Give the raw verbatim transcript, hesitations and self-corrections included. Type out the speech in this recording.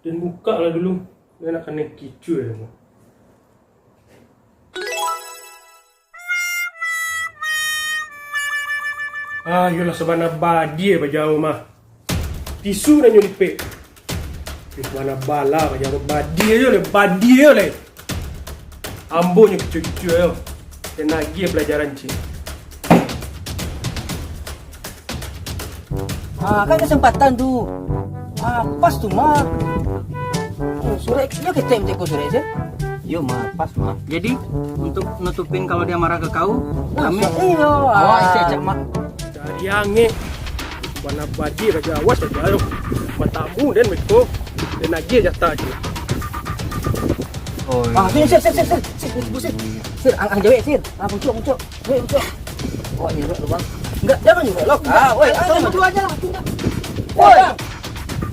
Den bukak lah dulu. Den nak kanai kicua. Ah, iyolah, sabana badia bajawau mah. Tisu nan nyo lipek. Ih, sabana bala bajawau, badia jo leh, badia jo leh. Ambo nyo kicua-kicua yo. Den agiah pelajaran ciek. Ah, kan kesempatan tu. Ah, pas tu mah. Oh, surek, yo ketek mah ko surek se. Yo mah, pas mah. Jadi, untuk nutupin kalau dia marah ke kau, kami. Iyo. Awak isi acak mah. Cari angek. Sabana badia bajawau sajo. Batamu den beko. Den agiah jatah ciek. Oh, ah, sir, sir, sir, sir, sir, sir, sir, sir, ang, ang jawek, sir. Ah, pucuk, pucuk. Jawek, pucuk. Oh, nyerok lubang. Enggak, jangan nyerok, Lok. Ah, oi, ah, jangan. Dulu aja lah, tunggu. Oi.